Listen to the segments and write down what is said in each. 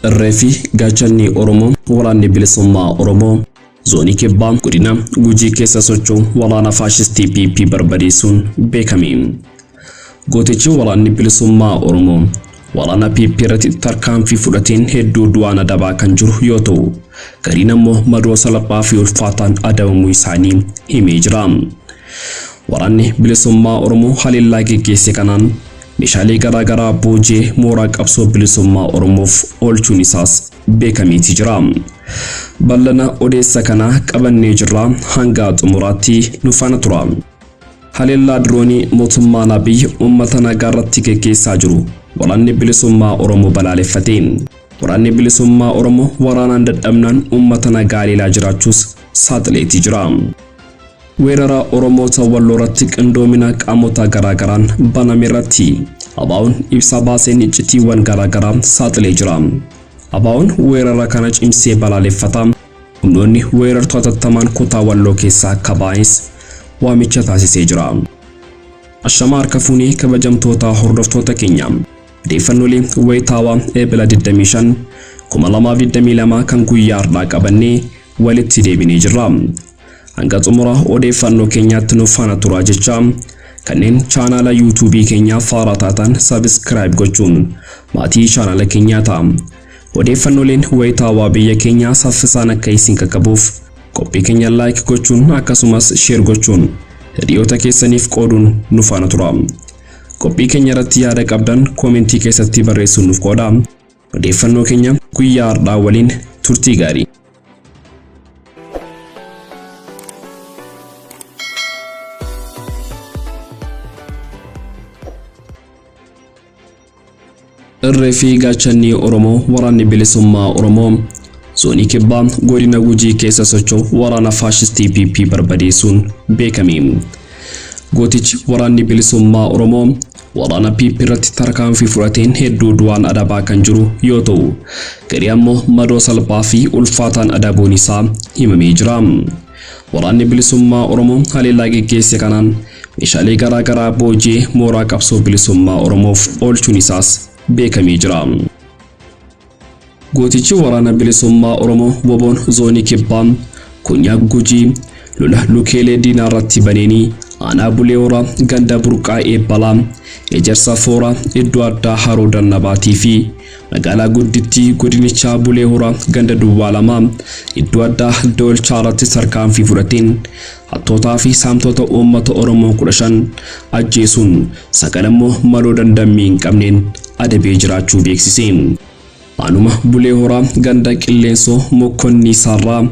Irree fi gaachanni Oromoo waraanni bilisummaa Oromoo zoonii kibbaa godina Gujii keessa socho'u waraana faashistii PP barbadeessuun beekame. Gootichi waraanni bilisummaa Oromoo waraana PP irratti tarkaanfii fudhateen hedduu du'aan adabaa kan jiru yoo ta'u, gariin ammoo madoo salphaa fi ulfaataan adabamuu isaanii himee jira. Waraanni bilisummaa Oromoo haleellaa geggeesse kanaan meeshaalee garaagaraa booji'ee mooraa qabsoo bilisummaa Oromoof oolchuun isaas beekameeti jira. Bal'ina odeessa kanaa qabannee jirra, hanga xumuraatti nu faana tura. Haleellaa diroonii mootummaan Abiy uummata nagaa irratti geggeessaa jiru waraanni bilisummaa Oromoo balaaleffate. Waraanni bilisummaa Oromoo waraanaan dadhabnaan uummata nagaa haleelaa jiraachuus saaxileetii jira. Weerara Oromoota Walloo irratti qindoomina qaamota garaagaraan baname irratti ABO'n ibsa baaseen iccitiiwwan garaagaraa saaxilee jira. ABO'n weerara kana cimsee balaaleffata. Humnoonni weerartuu hatattamaan kutaa Walloo keessaa akka ba'anis waamicha taasisee jira. Ashamaa harka fuunee kabajamtoota hordoftoota keenya. Odeeffannoolee wayitaawaa Eebila 25 2022 kan guyyaa har'aa qabannee walitti deebinee jirra. Hanga xumura odeeffannoo keenyaatti nu faana turaa jecha kanneen chaanaala yuutuubii keenyaa faaraa taatan sabiskiraayib gochuun maatii chaanaala keenyaa ta'a. Odeeffannooleen wayitaawaa biyya keenyaa saffisaan akka isin qaqqabuuf qophii keenya laayik gochuun akkasumas sheer gochuun hiriyoota keessaniif qooduun nu faana tura. Qophii keenya irratti yaada qabdan koomentii keessatti barreessuun nuuf qooda. Odeeffannoo keenya guyyaa har'aa waliin turtii gaarii. Irree fi gaachanni Oromoo waraanni bilisummaa Oromoo zoonii kibbaa godina Gujii keessa socho'u waraana faashistii PP barbadeessuun beekame. Gootichi waraanni bilisummaa Oromoo waraana PP irratti tarkaanfii fudhateen hedduu du'aan adabaa kan jiru yoo ta'u, garii ammoo madoo salphaa fi ulfaataan adabuun isaa himamee jira. Waraanni bilisummaa Oromoo haleellaa geggeesse kanaan meeshaalee garaa garaa booji'ee mooraa qabsoo bilisummaa Oromoof oolchuun isaas beekamee jira. Gootichi waraana bilisummaa Oromoo Woboon zoonii kibbaa konyaa Gujii lola lukeelee diinaa irratti baneenii aanaa Bulee Horaa ganda Burqaa Eebbalaa Ejersa Fooraa iddoo addaa Haroo Dannabaatii fi magaalaa guddittii godinichaa Bulee Horaa ganda Duwwaa 2 iddoo addaa Doolchaa irratti tarkaanfii fudhateen hattootaa fi saamtota uummata Oromoo 15 ajjeesuun 9 immoo maloo dandammii hin qabneen adabee jiraachuu beeksise. Aanuma Bulee Horaa ganda Qilleensoo Mokkonnii Saarraa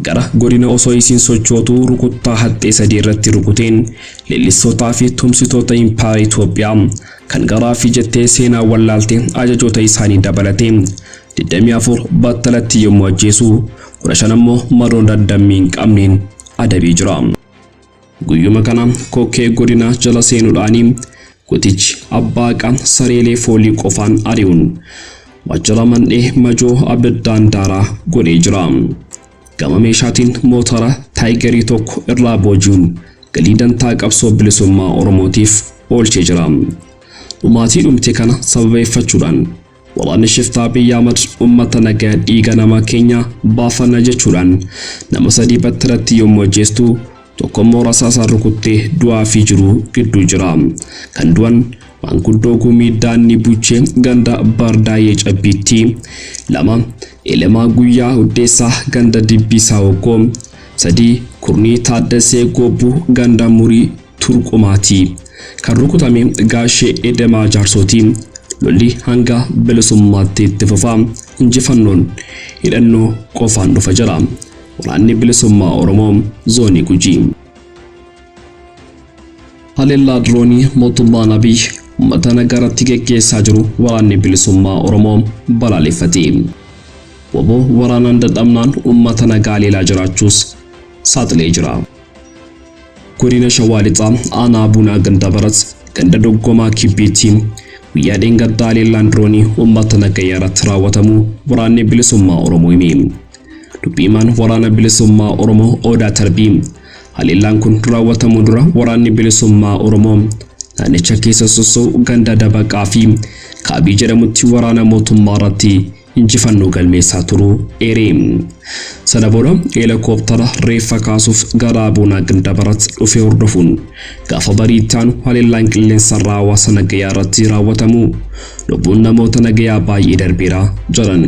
gara godina osoo isiin sochootuu rukuttaa haxxee sadii irratti rukuteen leellistootaa fi tumsitoota impaayera Itoophiyaa kan garaa fi jettee seenaa wallaalte ajajoota isaanii dabalatee 24 battalatti yommuu ajjeesu 15 ammoo madoon dandammii hin qabneen adabee jira. Guyyuma kana kokkee godinaa jala seenuudhaanii gootichi abbaa haqaa sareelee foolii qofaan ari'uun waajjira mandhee majoo abiddaan daaraa godhee jira. Gama meeshaatiin motora taayigarii tokko irraa booji'uun galii dantaa qabsoo bilisummaa Oromootiif oolchee jira. Dhumaatii dhumte kana sababeeffachuudhaan waraanni shiftaa Abiy Ahmad uummata nagaa dhiiga nama keenya baafanna jechuudhaan nama sadii battalatti yommuu ajjeestu tokko immoo rasaasaan rukuttee du'aa fi jiruu gidduu jira. Kan du'an maanguddoo Gumii Daannii Buchee ganda Bardaayyee Cabbiitti, 2 Elemaa Guyyaa Huddeessaa ganda Dibbiisaa Hokkoo, 3 Kurnii Taaddasee Goobbuu ganda Murii Turqumaati. Kan rukutame Gaashee Edemaa Jaarsooti. Lolli hanga bilisummaatti itti fufa. Injifannoon hidhannoo qofaan dhufa jedha. Waraanni bilisummaa Oromoo zoonii Gujii. Haleellaa diroonii mootummaan Abiy uummata nagaa irratti geggeessaa jiru waraanni bilisummaa Oromoo balaaleffate. Wbo waraanaan dadhabnaan uummata nagaa haleelaa jiraachuus saaxilee jira. Godina Shawaa Lixaa aanaa Bunaa Gandabarat ganda Doggomaa Kibbiitti guyyaa dheengaddaa haleellaan diroonii uummata nagayyaa irratti raawwatamuu waraanni bilisummaa Oromoo hime. Dubbi himaan waraana bilisummaa Oromoo Odaa Tarbii haleellaan kun raawwatamuu dura waraanni bilisummaa Oromoo naannicha keessa sossoo'u ganda Dabaqaa fi Kaabii jedhamutti waraana mootummaa irratti injifannoo galmeessaa turuu eeree. Sana booda heelikooptara reeffa kaasuuf gara Abuunaa Gindabarat dhufee hordofuun gaafa bariitti aanu haleellaan qilleensarraa hawaasa nagayaa irratti raawwatamu lubbuun namoota nagayaa baay'ee darbeera jedhan.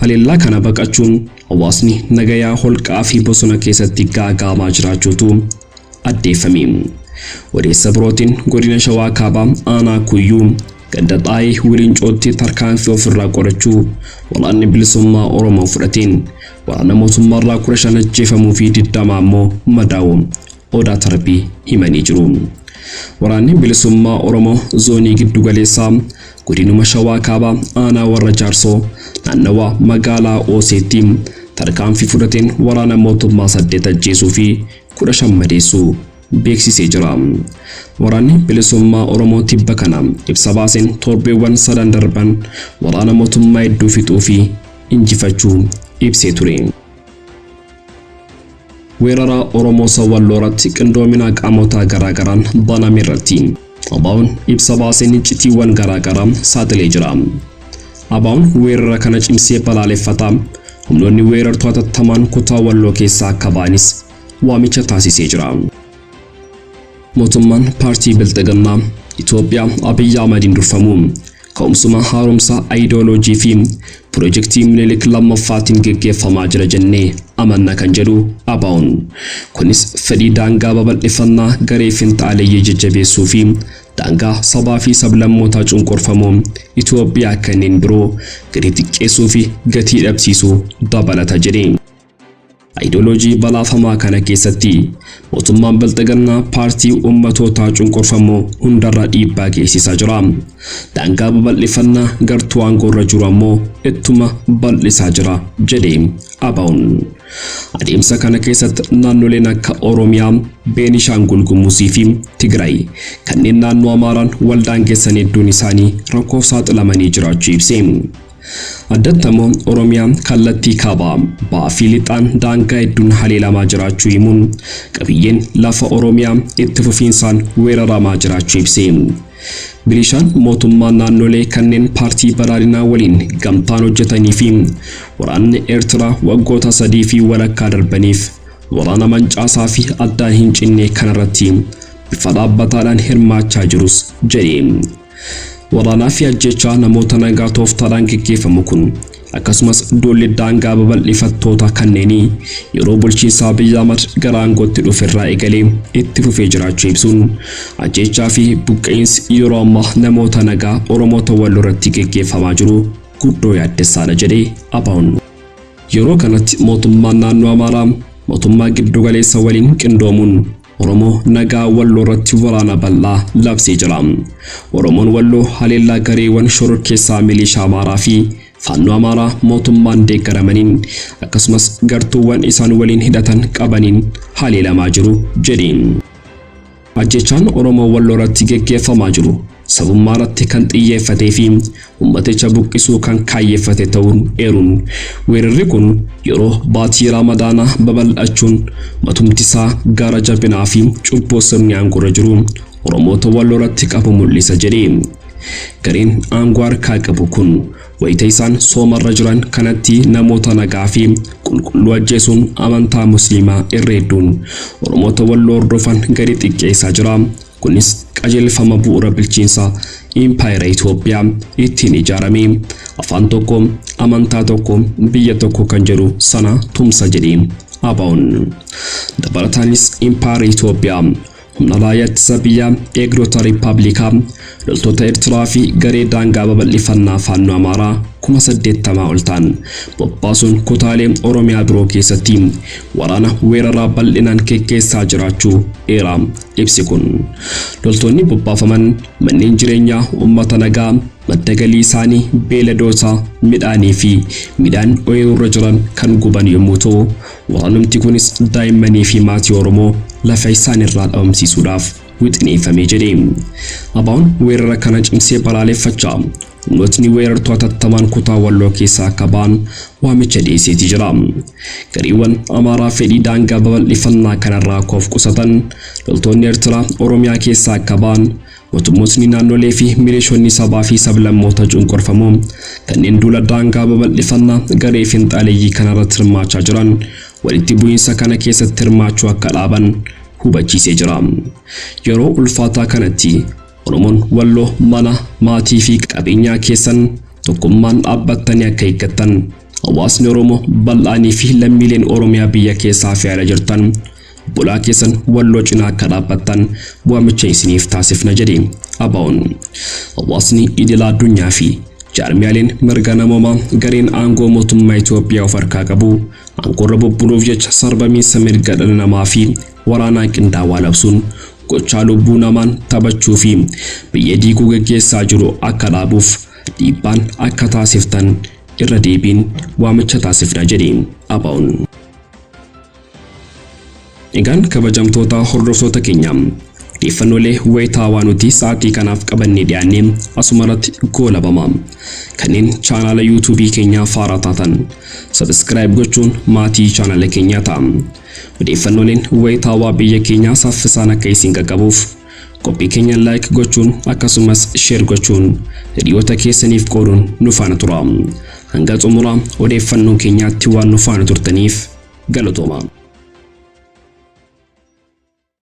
Haleellaa kana baqachuun hawaasni nagayaa holqaa fi bosona keessatti gaaga'amaa jiraachuutu addeeffame. Odeessa birootiin godina Shawaa Kaabaa aanaa Kuyyuu ganda Xaayee Wirincootti tarkaanfii ofirraa qolachuu waraanni bilisummaa Oromoo fudhateen waraana mootummaarraa 15 ajjeefamuu fi 20 ammoo madaa'uu Odaa Tarbii himanii jiru. Waraanni bilisummaa Oromoo zoonii giddu galeessaa godinuma Shawaa Kaabaa aanaa Warra Jaarsoo naannawaa magaalaa Ooseetti tarkaanfii fudhateen waraana mootummaa 8 ajjeesuu fi 15 madeessuu beeksisee jira. Waraanni bilisummaa Oromoo tibba kana ibsa baaseen torbeewwan sadan darban waraana mootummaa hedduu fixuu fi injifachuu ibsee ture. Weerara Oromoo Walloo irratti qindoomina qaamota garaagaraan baname irratti ABO'n ibsa baaseen iccitiiwwan garaagaraa saaxilee jira. ABO'n weerara kana cimsee balaaleffata. Humnoonni weerartuu hatattamaan kutaa Walloo keessaa akka ba'anis waamicha taasisee jira. Mootummaan paartii Bilxiginnaa Itoophiyaa Abiyyi Ahmadiin durfamu ka'umsuma haaromsa aayidooloojii fi piroojeektii Minilik lammaffaatiin geggeeffamaa jira jennee amanna kan jedhu ABO'n. Kunis fedhii daangaa babal'ifannaa garee finxaaleeyyii jajjabeessuu fi daangaa sabaa fi sablammootaa cunqurfamoo Itoophiyaa kanneen biroo gadi xiqqeessuu fi gatii dhabsiisuu dabalata jedhe. Aayidooloojii balaafamaa kana keessatti mootummaan Bilxiginnaa paartii uummatootaa cunqurfamoo hundarra dhiibbaa geessisaa jira. Daangaa babal'ifannaa gartuu aangoorra jiru ammoo ittuma bal'isaa jira jedhe ABO'n. Adeemsa kana keessatti naannoleen akka Oromiyaa, Beenishaangul Gumuzii fi Tigraay kanneen naannoo Amaaraan wal daangessan hedduun isaanii rakkoof saaxilamanii jiraachuu ibse. Addatti ammoo Oromiyaa kallattii kaabaa ba'aa fi lixaan daangaa hedduun haleelamaa jiraachuu himuun qabiyyeen lafa Oromiyaa itti fufiinsaan weeraramaa jiraachuu ibse. Milishaan mootummaa naannolee kanneen paartii badhaadhinaa waliin gamtaan hojjetanii fi waraanni Eertiraa waggoota 3 fi walakkaa darbaniif waraana mancaasaa fi addaan hin cinne kanarratti bifa dhaabbataadhaan hirmaachaa jirus jedhe. Waraanaa fi ajjechaa namoota nagaa tooftaadhaan geggeeffamu kun akkasumas duulli daangaa babal'ifattoota kanneenii yeroo bulchiinsa Abiyyi Ahmad gara aangootti dhufe irraa eegalee itti fufee jiraachuu ibsuun ajjechaa fi buqqa'insi yeroo ammaa namoota nagaa Oromoota Walloo irratti geggeeffamaa jiru guddoo yaaddessaadha jedhe ABO'n. Yeroo kanatti mootummaan naannoo Amaaraa mootummaa giddugaleessa waliin qindoomuun Oromoo nagaa Walloo irratti waraana bal'aa labsee jira. Oromoon Walloo haleellaa gareewwan shororkeessaa milishaa Amaaraa fi Faannoo Amaaraa mootummaan deeggaramaniin akkasumas gartuuwwan isaan waliin hidhatan qabaniin haleelamaa jiru jedhe. Ajjechaan Oromoo Walloo irratti geggeeffamaa jiru sabummaa irratti kan xiyyeeffatee fi ummaticha buqqisuu kan kaayyeeffate ta'uun eeruun weerarri kun yeroo baatii Ramadaanaa babal'achuun matumti isaa gara jabinaa fi cubbuu sirni aangoorra jiru Oromoota Walloo irratti qabu mul'isa jedhe. Gareen aangoo harkaa qabu kun wayita isaan soomarra jiran kanatti namoota nagaa fi qulqulluu ajjeesuun amantaa musliimaa irra hedduun Oromoota Walloo hordofan gadi xiqqeessaa jira. Kunis qajeelfama bu'uura bulchiinsa impaayera Itoophiyaa ittiin ijaarame afaan tokko, amantaa tokko, biyya tokko kan jedhu sana tumsa jedhe ABO'n. Dabalataanis impaayera Itoophiyaa humna raayyaa ittisa biyyaa, eegdota riippaabilikaa, loltoota Eertiraa fi garee daangaa babal'ifannaa Faannoo Amaaraa 80,000 ol ta'an bobbaasuun kutaalee Oromiyaa biroo keessatti waraana weeraraa bal'inaan geggeessaa jiraachuu eera ibsi kun. Loltoonni bobbaafaman manneen jireenyaa uummata nagaa, madda galii isaanii, beeyladoota, midhaanii fi midhaan ooyiruurra jiran kan guban yommuu ta'u, waraanumti kunis daa'immanii fi maatii Oromoo lafa isaan irraa dhabamsiisuudhaaf wixineeffame jedhe. ABO'n weerara kana cimsee balaaleffachaa humnootni weerartuu hatattamaan kutaa Walloo keessaa akka ba'an waamicha dhiyeesseeti jira. Gareewwan Amaaraa fedhii daangaa babal'ifannaa kanarraa akka of qusatan, loltoonni Eertiraa Oromiyaa keessaa akka ba'an, Mootummootni naannolee fi milishoonni sabaa fi sablammoota cunqurfamoo kanneen duula daangaa babal'ifannaa garee finxaaleeyyii kanarratti hirmaachaa jiran walitti bu'iinsa kana keessatti hirmaachuu akka dhaaban hubachiisee jira. Yeroo ulfaataa kanatti Oromoon Walloo mana, maatii fi qabeenyaa keessan tokkummaan dhaabbattanii akka eeggattan, hawaasni Oromoo bal'aanii fi lammiileen Oromiyaa biyya keessaa fi ala jirtan obbolaa keessan Walloo cinaa akka dhaabbattan waamicha isiniif taasifna jedhe ABO'n. Hawaasni idila addunyaa fi jaarmiyaaleen mirga namoomaa gareen aangoo mootummaa Itoophiyaa of harkaa qabu aangoorra bubbuluuf jecha sarbamiinsa mirga dhala namaa fi waraanaa qindaawaa labsuun gochaa lubbuu namaan taphachuu fi biyya diiguu gaggeessaa jiru akka dhaabuuf dhiibbaan akka taasiftan irra deebiin waamicha taasifna jedhe ABO'n. Egaan kabajamtoota hordoftoota keenya, odeeffannoolee wayitaawaa nuti sa'aatii kanaaf qabannee dhiyaannee asumarratti goolabama. Kanneen chaanaala yuutuubii keenyaa faaraa taatan subscribe gochuun maatii chaanaala keenyaa ta'a. Odeeffannooleen wayitaawaa biyya keenyaa saffisaan akka isin qaqqabuuf qophii keenya like gochuun akkasumas share gochuun hiriyoota keessaniif qooduun nu faana tura. Hanga xumuraa odeeffannoo keenyaatti waan nu faana turtaniif galatooma.